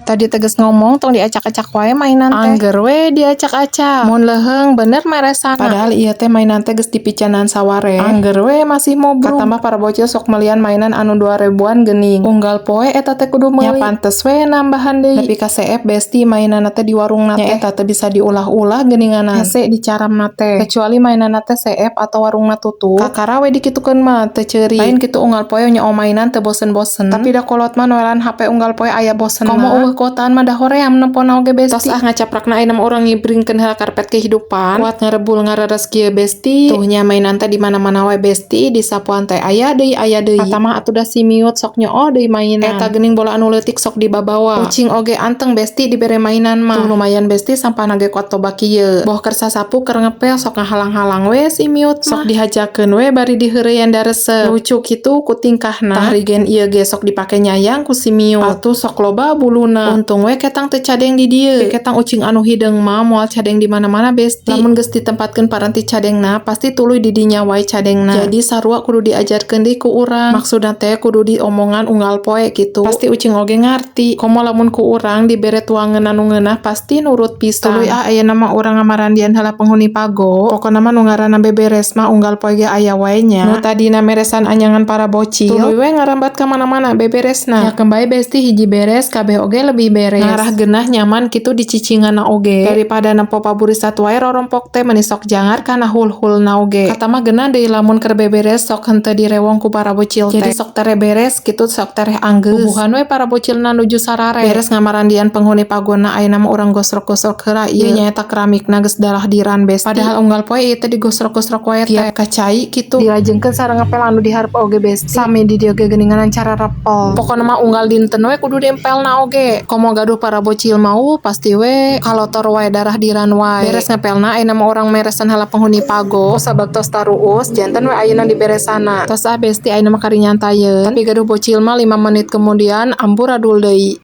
Tadi teh geus ngomong tong diacak-acak wae mainan teh. Angger we diacak-acak. Mun leuheung bener meresana. Padahal ieu teh mainan teh geus dipicanan saware. Angger we masih mobruk. Katambah para bocil sok melian mainan anu 2000-an geuning. Unggal poe eta teh kudu meuli. Nya pantes we nambahan deui. Nepi ka seep, Besti, mainan teh di warungna teh. Nya eta teh bisa diulah-ulah geuninganan. Hese dicaramna teh. Kecuali mainan teh seep atau warungna tutup. Kakara we dikitukeun mah teu ceurik. Lain kitu unggal poe nyoo mainan teu bosen-bosen. Tapi da kolot mah noelan HP unggal poe aya bosen. Komo euweuh kuotaan mah da hoream nempona oge, Besti. Tos ah ngacaprakna, ayeuna mah urang ngibringkeun heula karpet kehidupan. Kuat ngarebul ngareres kieu, Besti. Tuh nya mainan teh di mana-mana wae, Besti, di sapuan teh aya deui, aya deui. Katamah atuh da si Miut sok nyoo deui mainan. Eta geuning bola anu leutik sok dibabawa. Ucing oge anteng, Besti, dibere mainan mah. Tuh lumayan, Besti, sampahna ge kuat toba kieu. Boh keur sasapu, keur ngepel, sok ngahalang-halang we si Miut mah. Sok dihajakeun we bari diheureyan da resep. Lucu kitu ku tingkahna. Tah rigen ieu ge sok dipake nyayang ku si Miut. Atuh sok loba buluna. Untung we ketang teu cadeng di dieu. Ketang ucing anu hideung mah moal cadeng di mana-mana, Besti. Lamun geus ditempatkeun paranti cadengna, pasti tuluy di dinya wae cadengna. Jadi sarua kudu diajarkeun deui ku urang. Maksudna teh kudu diomongan unggal poe kitu. Pasti ucing oge ngarti. Komo lamun ku urang dibere tuangeun anu ngeunah, pasti nurut pisan. Tuluy ah, ayeuna mah urang ngamarandian heula penghuni pago. Pokona mah nu ngaranna beberes mah unggal poe ge aya wae nya. Nu tadina meresan anyangan para bocil. Tuluy we ngarambat ka mana-mana beberesna. Ya bae, Besti, hiji beres kabeh oge lebih beres. Ngarah genah nyaman kitu dicicinganna oge. Daripada nempo paburisat wae rorompok teh, meni sok jangar kana hul-hulna oge. Katamah geunah deui lamun keur beberes sok henteu direwong ku para bocil teh. Jadi sok tereh beres kitu, sok tereh anggeus. Bubuhan we para bocilna nuju sarare. Beres ngamarandian penghuni pagona, ayeuna mah urang gosrok-gosrok heula ieu. Nyaeta keramikna geus dalah diran, Besti. Padahal unggal poe ieu teh digosrok-gosrok wae teh. Tiap ka cai kitu. Dilajengkeun sareng ngepel anu dihareup oge, Besti. Sami di dieu ge geuningan cara repel. Pokona mah unggal dinten we kudu diempelna oge. Komo gaduh para bocil mau pasti we kalotor wae, darah diran wae. Beres ngepelna, ayeuna mah urang meresan heula penghuni pago. Sabab tos taruus janten we ayeuna diberesana. Tos ah, Besti, ayeuna mah kari nyantayeun. Tapi gaduh bocil mah 5 menit kemudian amburadul deui.